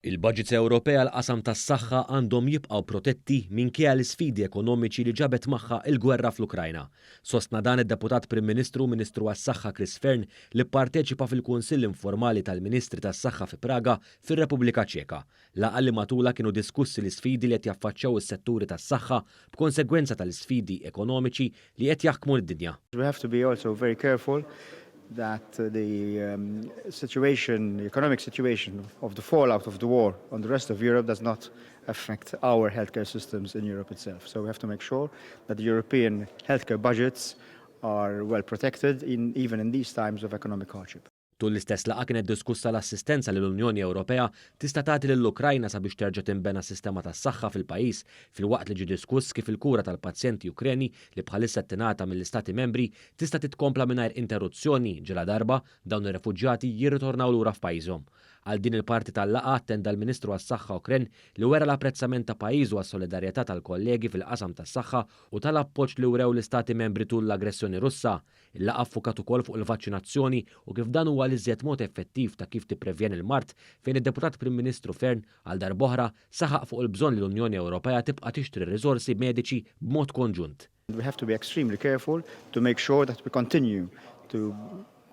Il-baġits Ewropej għall-qasam tas-saħħa għandhom jibqgħu protetti minkejja l-isfidi ekonomiċi li ġabet magħha l-gwerra fl-Ukrajna. Sostna dan id-Deputat Prim Ministru u Ministru għas-Saħħa Chris Fearne li pparteċipa fil-Kunsill Informali tal-Ministri tas-Saħħa fi Praga fir-Repubblika Ċeka. Laqgħa li matulha kienu diskussi l-isfidi li qed jaffaċċjaw is-setturi tas-saħħa b'konsegwenza tal-isfidi ekonomiċi li qed jaħkmu lid-dinja. We have to be also very careful that the situation, the economic situation of the fallout of the war on the rest of Europe does not affect our healthcare systems in Europe itself. So we have to make sure that the European healthcare budgets are well protected even in these times of economic hardship. Tul l-istess laqgħa kienet diskussa l-assistenza li l-Unjoni Ewropea tista' tagħti lill-Ukrajna sabiex terġa' tinbena s-sistema tas-saħħa fil-pajjiż filwaqt li ġie diskuss kif il-kura tal-pazjenti Ukreni li bħalissa tingħata mill-Istati Membri tista' titkompla mingħajr interruzzjoni ġaladarba dawn ir-refuġjati jirritornaw lura f'pajjiżhom. Għal din il-parti tal-laqgħa attenda l-Ministru għas-Saħħa Ukren li wera l-apprezzament ta' pajjiżu għas-solidarjetà tal-kollegi fil-qasam tas-saħħa u tal-appoġġ li wrew l-Istati Membri tul l-aggressjoni Russa. Il-laqgħa ffukat ukoll fuq il-vaċċinazzjoni u kif dan huwa l-iżjed mod effettiv ta' kif tipprevjeni l-mard fejn id-Deputat Prim Ministru Fearne għal darb'oħra saħaq fuq il-bżonn li l-Unjoni Ewropea tibqa' tixtri riżorsi mediċi b'mod konġunt. We have to be extremely careful to make sure that we continue to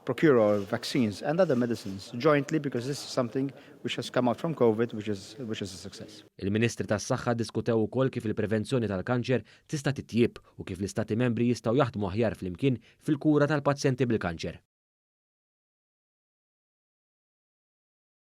procure our vaccines and other medicines jointly because this is something which has come out from COVID, which is a success. Il-Ministri tas-Saħħa diskutew ukoll kif il-prevenzjoni tal-kanċer tista' titjieb u kif l-Istati Membri jistgħu jaħdmu aħjar flimkien fil-kura tal-pazjenti bil-kanċer.